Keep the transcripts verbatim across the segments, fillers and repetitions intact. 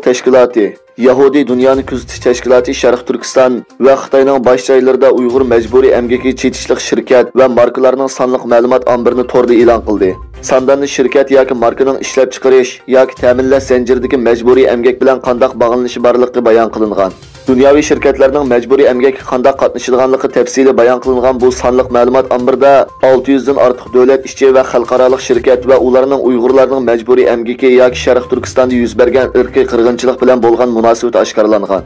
تەشكىلاتى، يەھۇدىي دۇنيانى كۆزىتىش تەشكىلاتى شەرقىي تۈركىستان ۋە خىتاينىڭ باش جايلىرىدا ئۇيغۇر مەجبۇرىي ئەمگىكىگە چېتىشلىق شىركەت ۋە ماركىلارنىڭ سانلىق مەلۇمات ئامبىرىنى توردا ئېلان قىلدى. سانداندا شىركەت ياكى ماركىنىڭ ئىشلەپچىقىرىش ياكى تەمىنلەش زەنجىرىدىكى مەجبۇرىي ئەمگەك بىلەن قانداق باغلىنىشى بارلىقى بايان قىلىنغان. دۇنياۋى شىركەتلەرنىڭ مەجبۇرىي ئەمگەككە قانداق قاتنىشىدىغانلىقى تەپسىلىي بايان قىلىنغان بۇ سانلىق مەلۇمات ئامبىرىدا ئالتە يۈزدىن ئارتۇق دۆلەت ئىچى ۋە خەلقئارالىق شىركەت ۋە ئۇلارنىڭ ئۇيغۇرلارنىڭ مەجبۇرىي ئەمگىكى ياكى شەرقىي تۈركىستاندا يۈز بەرگەن ئىرقىي قىرغىنچىلىق بىلەن بولغان مۇناسىۋىتى ئاشكارىلانغان.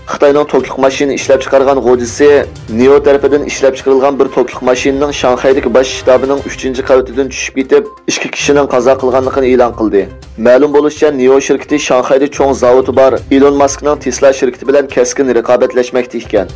خىتاينىڭ توكلۇق ماشىنا ئىشلەپچىقارغان غۇجىسى نىئو تەرىپىدىن ئىشلەپچىقىرىلغان بىر توكلۇق ماشىنىنىڭ شاڭخەيدىكى باش شتابىنىڭ ئۈچىنچى قەۋىتىدىن چۈشۈپ كېتىپ، ئىككى كىشىنىڭ قازا قىلغانلىقىنى ئېلان قىلدى. مەلۇم بولۇشىچە، نىئو شىركىتى شاڭخەيدە چوڭ زاۋۇتى بار ئىلون ماسكنىڭ تېسلا شىركىتى بىلەن كەسكىن رىقابەتلەشمەكتە ئىكەن.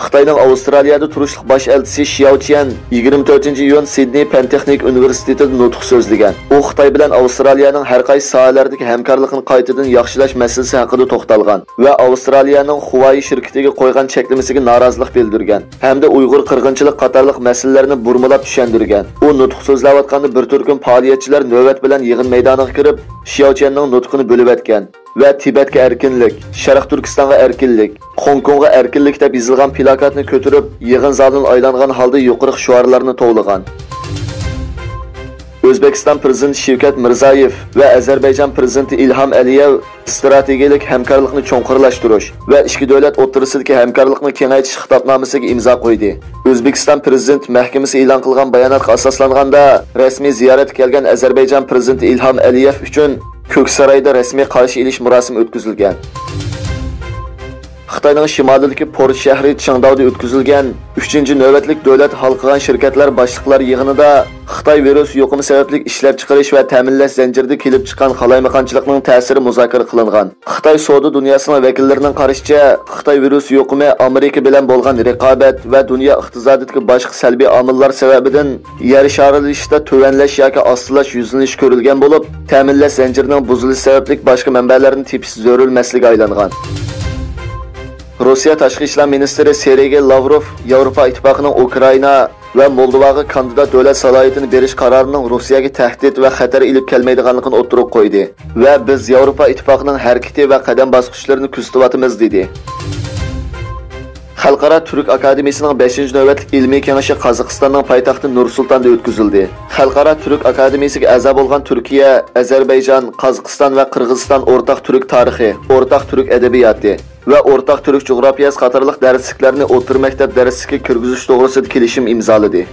خىتاينىڭ ئاۋسترالىيەدە تۇرۇشلۇق باش ئەلچىسى شياۋ چيەن يىگىرمە تۆتىنچى ئىيۇن سىدنېي پەن تېخنىكا ئۇنىۋېرسىتېتىدا نۇتۇق سۆزلىگەن. ئۇ خىتاي بىلەن ئاۋسترالىيەنىڭ ھەر قايسى ساھەلەردىكى ھەمكارلىقىنى قايتىدىن ياخشىلاش مەسىلىسى ھەققىدە توختالغان ۋە ئاۋسترالىيەنىڭ خۇۋايى شىركىتىگە قويغان چەكلىمىسىگە نارازىلىق بىلدۈرگەن ھەمدە ئۇيغۇر قىرغىنچىلىق قاتارلىق مەسىلىلەرنى بۇرمىلاپ چۈشەندۈرگەن. ئۇ نۇتۇق سۆزلەۋاتقاندا بىر تۈركۈم پائالىيەتچىلەر نۆۋەت بىلەن يىغىن مەيدانىغا كىرىپ، شياۋ چيەننىڭ نۇتقىنى بۆلۈۋەتكەن ۋە تىبەتكە ئەركىنلىك، شەرقىي تۈركىستانغا ئەركىنلىك، خوڭكوڭغا ئەركىنلىك دەپ يېزىلغان پىلاكاتنى كۆتۈرۈپ، يىغىن زالىنى ئايلانغان ھالدا يۇقىرىقى شوئارلارنى توۋلىغان. ئۆزبېكىستان پىرېزىدېنتى شېۋكەت مىرزايېف ۋە ئەزەربەيجان پىرېزىدېنتى ئىلھام ئەلىيېۋ ئىستراتېگىيەلىك ھەمكارلىقنى چوڭقۇرلاشتۇرۇش ۋە ئىككى دۆلەت ئوتتۇرىسىدىكى ھەمكارلىقنى كېڭەيتىش خىتابنامىسىگە ئىمزا قويدى. ئۆزبېكىستان پىرېزىدېنت مەھكىمىسى ئېلان قىلغان باياناتقا ئاساسلانغاندا، رەسمىي زىيارەتكە كەلگەن ئەزەربەيجان پىرېزىدېنتى ئىلھام ئەلىيېف ئۈچۈن كۆكسارايدا رەسمىي قارشى ئېلىش مۇراسىمى ئۆتكۈزۈلگەن. خىتاينىڭ شىمالىدىكى پورت شەھىرى چىڭداۋدا ئۆتكۈزۈلگەن ئۈچىنچى نۆۋەتلىك دۆلەت ھالقىغان شىركەتلەر باشلىقلار يىغىنىدا خىتاي ۋىرۇس يۇقۇمى سەۋەبلىك ئىشلەپچىقىرىش ۋە تەمىنلەش زەنجىرىدە كېلىپ چىققان قالايمىقانچىلىقنىڭ تەسىرى مۇزاكىرە قىلىنغان. خىتاي سودا دۇنياسىنىڭ ۋەكىللىرىنىڭ قارىشىچە، خىتاي ۋىرۇس يۇقۇمى ئامېرىكا بىلەن بولغان رىقابەت ۋە دۇنيا ئىقتىسادىدىكى باشقا سەلبىي ئامىللار سەۋەبىدىن يەر شارىلىشىشتا تۆۋەنلەش ياكى ئاستىلاش يۈزلىنىشى كۆرۈلگەن بولۇپ، تەمىنلەش زەنجىرىنىڭ بۇزۇلۇشى سەۋەبلىك باشقا مەنبەلەرنى تېپىش زۆرۈر مەسىلىگە ئايلانغان. روسىيە تاشقى ئىشلار مىنىستىرى سېرگېي لاۋروف ياۋروپا ئىتتىپاقىنىڭ ئۇكرائىنا ۋە مولدوۋاغا كاندىدات دۆلەت سالاھىيىتىنى بېرىش قارارىنىڭ روسىيەگە تەھدىت ۋە خەتەر ئېلىپ كەلمەيدىغانلىقىنى ئوتتۇرىغا قويدى ۋە بىز ياۋروپا ئىتتىپاقىنىڭ ھەرىكىتى ۋە قەدەم باسقۇچلىرىنى كۆزىتىۋاتىمىز، دېدى. خەلقئارا تۈرك ئاكادېمىيىسىنىڭ بەشىنچى نۆۋەتلىك ئىلمىي كېڭىشى قازاقىستاننىڭ پايتەختى نۇر سۇلتاندا ئۆتكۈزۈلدى. خەلقئارا تۈرك ئاكادېمىيىسىگە ئەزا بولغان تۈركىيە، ئەزەربەيجان، قازاقىستان ۋە قىرغىزىستان ئورتاق تۈرك تارىخى، ئورتاق تۈرك ئەدەبىياتى، ۋە ئورتاق تۈرك جۇغراپىيەسى قاتارلىق دەرسلىكلەرنى ئوتتۇرا مەكتەپ دەرسلىكىگە كىرگۈزۈش توغرىسىدا كېلىشىم ئىمزالىدى.